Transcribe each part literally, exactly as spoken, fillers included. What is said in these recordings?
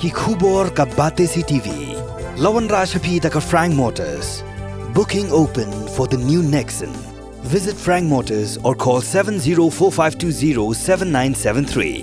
Ki khubor ka Batesi T V. La wanrah sha phi da ka Frank Motors. Booking open for the new Nexon. Visit Frank Motors or call seven zero four five two zero seven nine seven three.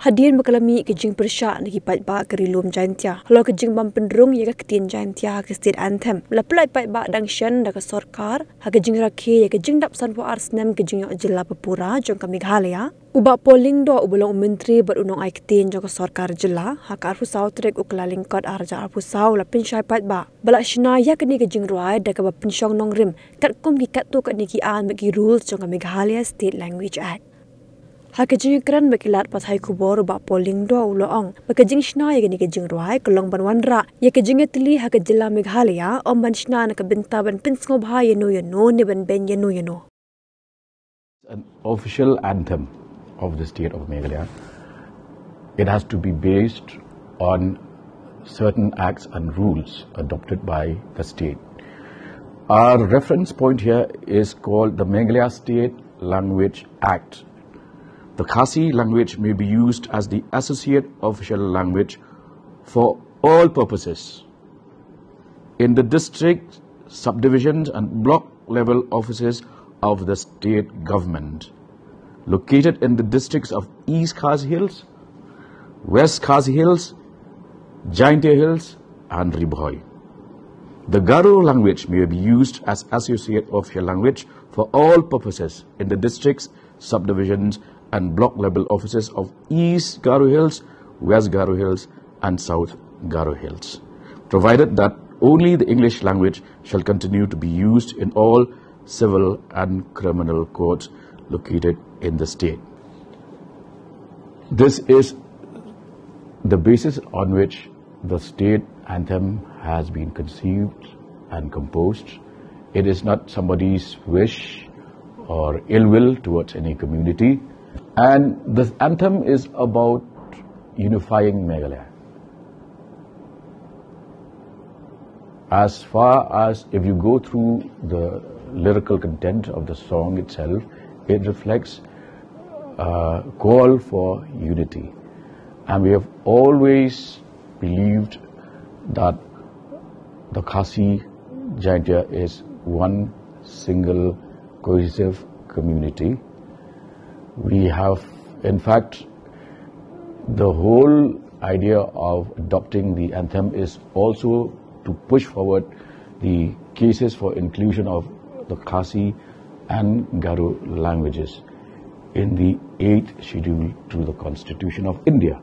Hadien ba ka la mih ka jingpyrshah na ki paidbah ka Ri Lum Jaintia halor ka jingbym pynrung ïa ka ktien Jaintia ha ka State Anthem, la pynlait paidbah dang shen da ka sorkar ha ka jingrakhe ïa ka jingdap sanphew ar snem ka jingïoh jylla ba pura jong ka Meghalaya. U Bah Paul Lyngdoh, uba long u Myntri bad u nongai ktien jong ka sorkar jylla, ha ka arphew saw tarik u Kyllalyngkot arhajar arphew saw, la pynshai paidbah ba lah shna ïa kane ka jingrwai da kaba pynshong nongrim katkum ki katto katne ki aiñ bad ki rules jong ka Meghalaya State Language Act. Ha ka jingïakren bad ki lad pathai khubor, u Bah Paul Lyngdoh u la ong ba ka jingshna ïa kane ka jingrwai ka long ban wanrah ïa ka jingïatylli ha ka jylla Meghalaya, ym ban shna na ka bynta ban pynsngewbha ïano ïano ne ban beiñ ïano ïano. An official anthem of the state of Meghalaya. It has to be based on certain acts and rules adopted by the state. Our reference point here is called the Meghalaya State Language Act. The Khasi language may be used as the associate official language for all purposes in the district, subdivisions, and block level offices of the state government, located in the districts of East Khasi Hills, West Khasi Hills, Jaintia Hills, and Ri Bhoi. The Garo language may be used as associate official language for all purposes in the districts, subdivisions, and block level offices of East Garo Hills, West Garo Hills, and South Garo Hills, provided that only the English language shall continue to be used in all civil and criminal courts located in the state. This is the basis on which the state anthem has been conceived and composed. It is not somebody's wish or ill will towards any community. And the anthem is about unifying Meghalaya. As far as if you go through the lyrical content of the song itself, it reflects a call for unity. And we have always believed that the Khasi Jaintia is one single cohesive community. We have, in fact, the whole idea of adopting the anthem is also to push forward the cases for inclusion of the Khasi and Garo languages in the eighth schedule to the Constitution of India.